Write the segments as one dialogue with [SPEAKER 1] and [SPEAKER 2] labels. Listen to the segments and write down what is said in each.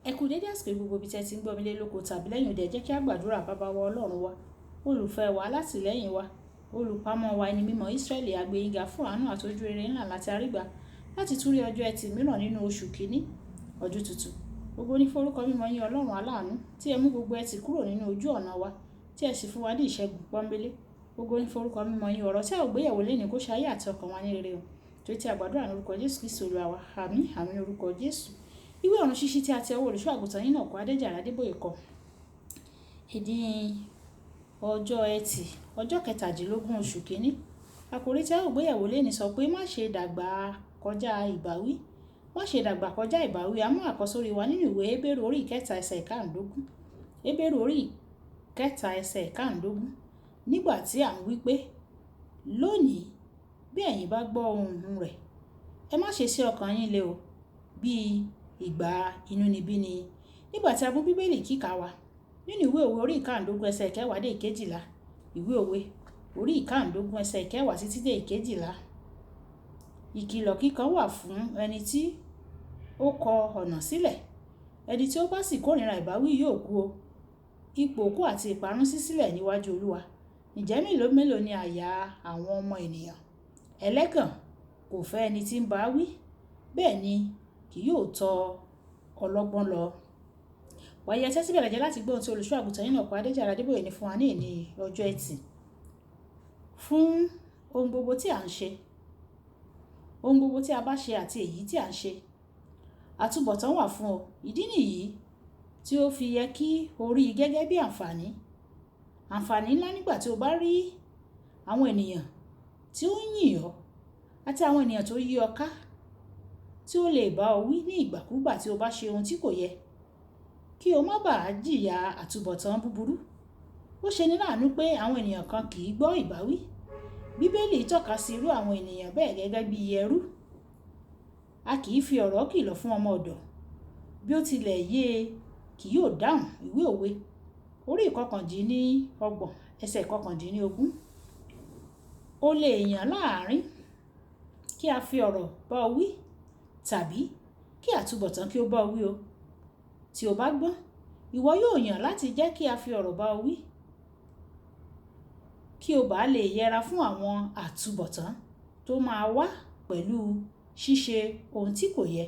[SPEAKER 1] Ẹ kú dédé àsìkò yìí gbogbo ibi tí ẹ ti ń gbọ́ mi lé lóko tàbí lẹ́yìn odi. Ẹ jẹ́ kí a gbàdúrà. Bàbá wa, Ọlọ́run wa, olùfẹ́ wa, alátìlẹ́yìn wa, olùpamọ́ wa, ẹni mímọ́ Ísírẹ́lì, a gbé yín ga fún àánú àti ojú rere ńlá láti àrígbà láti tún rí ọjọ́ Ẹtì mìíràn nínú oṣù kìíní ọdún tuntun. Ògo ní forúkọ mímọ́ yín, Ọlọ́run aláàánú, tí ẹ mú gbogbo ẹtì kúrò nínú ojú ọ̀nà wa, tí ẹ sì fún wa ní ìṣẹ́gun pọ́nbélé. Ògo ní forúkọ mímọ́ yín. Ọ̀rọ̀ tí a ò gbéyẹ̀wò lénìí kó ṣe ayé àti ọkàn wa ní rere o. Torí tí a gbàdúrà ní orúkọ Jésù Kristi Olúwa wa. Àmín, àmín ní orúkọ Jésù. Ìwé ọ̀run ṣíṣí tí a ti ọwọ́ olùṣọ́ àgùntàn yín náà kọ Adéjàre Adébóyè kọ. Ìdí ọjọ́ Ẹtì, ọjọ́ kẹtàdínlógún oṣù kìíní. Àkòrí tí a ó gbéyẹ̀wò lénìí sọ pé má ṣe dàgbà kọjá ìbáwí. Má ṣe dàgbà kọjá ìbáwí. A mú àkọ́sórí wa nínú ìwé Hébérù orí ìkẹta ẹsẹ̀ ìkarùndógún. Hébérù orí ìkẹta ẹsẹ̀ ìkarùndógún. Nígbà tí à ń wí pé, lónìí, bí ẹ̀yin bá gbọ́ ohùn rẹ̀, ẹ má ṣe sí ọkàn yín le o, bí ìgbà inúnibíni. Nígbà tí a mú Bíbélì kíkà wa nínú ìwé Òwe orí ìkarùndógún ẹsẹ̀ ìkẹwàá dé ìkejìlá. Ìwé Òwe orí ìkarùndógún ẹsẹ̀ ìkẹwàá títí dé ìkejìlá. Ìkìlọ̀ kíkan wà fún ẹni tí ó kọ ọ̀nà sílẹ̀. Ẹni tí ó bá sì kórìíra ìbáwí yóò kú o. Ipò òkú àti ìparun ṣí sílẹ̀ níwájú Olúwa. Ǹjẹ́ mélòó mélòó ni àyà àwọn ọmọ ènìyàn? Ẹlẹ́gàn kò fẹ́ ẹni tí ń bá wí, bẹ́ẹ̀ ni kì yóò tọ ọlọ́gbọ́n lọ. Wàyí, ẹ tẹ́tí bẹ̀rẹ̀ jẹ́ láti gbọ́ ohun tí olùṣọ́ àgùntàn yín náà kọ Adéjàre Adébóyè ní fún wa ní ìní ọjọ́ Ẹtì. Fún ohun gbogbo tí à ń ṣe, ohun gbogbo tí a bá ṣe àti èyí tí à ń ṣe, àtúbọ̀tán wà fún ọ. Ìdí nìyí tí ó fi yẹ kí o rí i gẹ́gẹ́ bí àǹfààní. Àǹfààní ńlá nígbà tí o bá rí àwọn ènìyàn tí ó ń yìn ọ́ àti àwọn ènìyàn tó yí ọ ká tí ó lè bá ọ wí ní ìgbàkúgbà tí o bá ṣe ohun tí kò yẹ, kí o má bàá jìyà àtúbọ̀tán búburú. Ó ṣe ní láàánú pé àwọn ènìyàn kan kì í gbọ́ ìbáwí. Bíbélì tọ́ka sí irú àwọn ènìyàn bẹ́ẹ̀ gẹ́gẹ́ bí ẹrú. A kì í fi ọ̀rọ̀ kìlọ̀ fún ọmọ ọ̀dọ̀, bí ó tilẹ̀ yé e kì yóò dáhùn. Ìwé Òwe orí ìkọkàndínlọ́gbọ̀n ẹsẹ̀ ìkọkàndínlógún. O lè yàn láàárín kí a fi ọ̀rọ̀ bá ọ wí tàbí kí àtúbọ̀tán kí ó bá ọ wí o. Tí o bá gbọ́n, ìwọ yóò yàn láti jẹ́ kí a fi ọ̀rọ̀ bá ọ wí, kí o bá lè yẹra fún àwọn àtúbọ̀tán tó máa wá pẹ̀lú ṣíṣe ohun tí kò yẹ.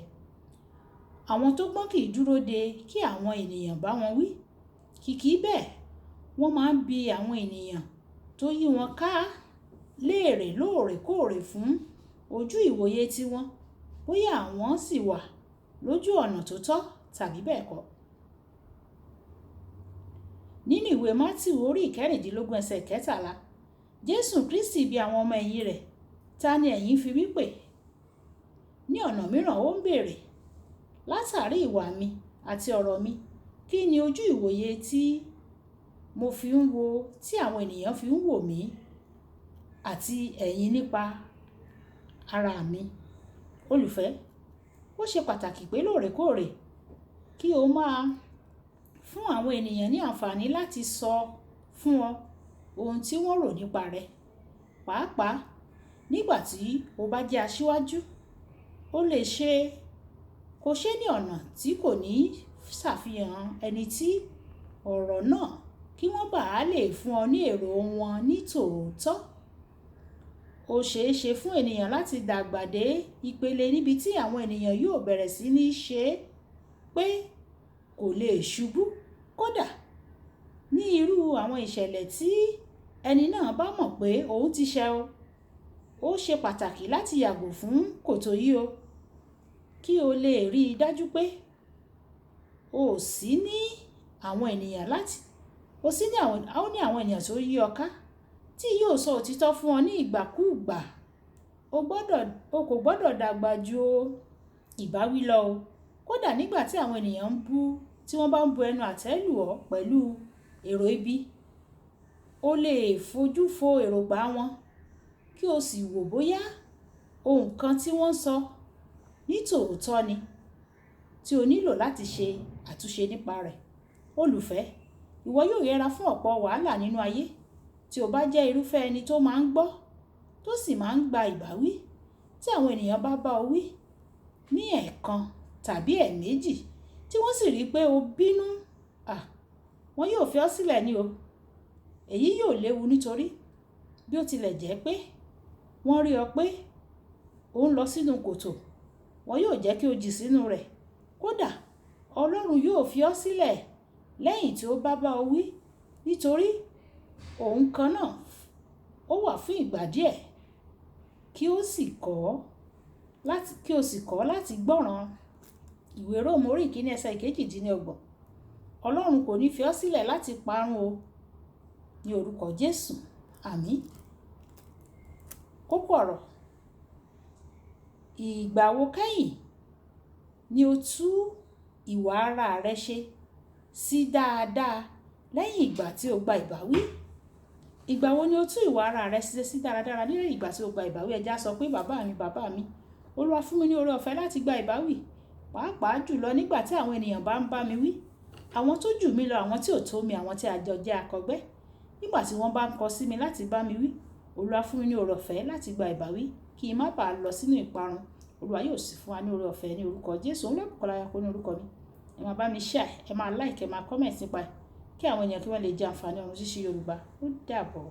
[SPEAKER 1] Àwọn tó gbọ́n kì í dúró de kí àwọn ènìyàn bá wọn wí. Kìkì bẹ́ẹ̀, wọ́n máa ń bi àwọn ènìyàn tó yí wọn ká léèrè lóòrèkóòrè fún ojú ìwòye tiwọn, bóyá àwọn sì wà lójú ọ̀nà tó tọ́ tàbí bẹ́ẹ̀ kọ́. Nínú ìwé Mátíù orí ìkẹrìndínlógún ẹsẹ̀ ìkẹtàlá, Jésù Kristi bi àwọn ọmọ ẹ̀yìn rẹ̀, ta ni ẹ̀yin fi mí pè? Ní ọ̀nà mìíràn ó ń béèrè, látàrí ìwà mi àti ọ̀rọ̀ mi, kí ni ojú ìwòye tí mo fi ń wo, tí àwọn ènìyàn fi ń wò mí àti ẹ̀yin nípa ara mi? Olùfẹ́, ó ṣe pàtàkì pé lóòrèkóòrè kí o máa fún àwọn ènìyàn ní àǹfààní láti sọ fún ọ ohun tí wọ́n rò nípa rẹ. Pàápàá nígbà tí o bá jẹ́ aṣíwájú, o lè ṣe kó ṣe ní ọ̀nà tí kò ní ṣàfihàn ẹni tí ọ̀rọ̀ náà, kí wọ́n bá lè fún ọ ní èrò wọn ní tòótọ́. Ó ṣe é ṣe fún ènìyàn láti dàgbà dé ìpele níbi tí àwọn ènìyàn yóò bẹ̀rẹ̀ sí ní ṣe pé kò lè ṣubú kódà ní irú àwọn ìṣẹ̀lẹ̀ tí ẹni náà bá mọ̀ pé òun ti ṣẹ o. Ó ṣe pàtàkì láti yàgò fún kòtò yìí o, kí o lè rí i dájú pé o sì ní àwọn ènìyàn láti, o sì ní àwọn, ó ní àwọn ènìyàn tó yí ọ ká tí yóò sọ òtítọ́ fún ọ ní ìgbàkúùgbà. O kò gbọdọ̀ dàgbà ju ìbáwí lọ o. Kódà nígbà tí àwọn ènìyàn ń bú, tí wọ́n bá ń bu ẹnu àtẹ́ lù ọ́ pẹ̀lú èrò ibi, o lè fojú fo èrògbà wọn kí o sì wò bóyá ohun kan tí wọ́n sọ ní tòótọ́ ni tí o nílò láti ṣe àtúnṣe nípa rẹ̀. Olùfẹ́, ìwọ yóò yẹra fún ọ̀pọ̀ wàhálà nínú ayé tí o bá jẹ́ irúfẹ́ ẹni tó máa ń gbọ́, tó sì máa ń gba ìbáwí. Tí àwọn ènìyàn bá bá ọ wí ní ẹ̀ẹ̀kan tàbí ẹ̀ẹ̀méjì tí tí wọ́n sì rí pé o bínú, wọ́n yóò fi ọ́ sílẹ̀ ni o. Èyí yóò léwu nítorí bí ó tilẹ̀ jẹ́ pé wọ́n rí ọ pé ò ń lọ sínú kòtò, wọ́n yóò jẹ́ kí o jì sínú rẹ̀. Kódà Ọlọ́run yóò fi ọ́ sílẹ̀ lẹ́yìn tí ó bá bá ọ wí, nítorí òun kan náà ó wà fún ìgbà díẹ̀ kí o sì kọ̀ láti gbọ́ràn. Ìwé Róòmù orí ìkíní ẹsẹ̀ 28. Ọlọ́run kò ní fi ọ́ sílẹ̀ láti parun o. Ní orúkọ Jésù, àmín. Kókó ọ̀rọ̀. Ìgbà wo kẹ́yìn ni o tú ìwà ara rẹ ṣe sí dáadáa lẹ́yìn ìgbà tí o gba ìbáwí? Ìgbà wo ni o tú ìwà ara rẹ ṣe sí dáradára lẹ́yìn ìgbà tí o gba ìbáwí? Ẹ jẹ́ á sọ pé bàbá mi, bàbá mi, Olúwa fún mi ní oore ọ̀fẹ́ láti gba ìbáwí, pàápàá jùlọ nígbà tí àwọn ènìyàn bá ń bá mi wí, àwọn tó jù mí lọ, àwọn tí ò tó mi, àwọn tí a jọ jẹ́ akọgbẹ́. Nígbà tí wọ́n bá ń kọ sí mi láti bá mi wí, Olúwa fún mi ní oore ọ̀fẹ́ láti gba ìbáwí kí n má bàa lọ sínú ìparun. Olúwa yóò sì fún wa ní oore ọ̀fẹ́ ní orúkọ Jésù. Olúwabùkọ́lá Ayako ní orúkọ mi. Ẹ máa bá mi share, ẹ máa like, ẹ máa comment nípa ẹ̀ kí àwọn ènìyàn kí wọ́n lè jẹ àǹfààní ọ̀run ṣíṣí Yorùbá. Ó dàbọ̀.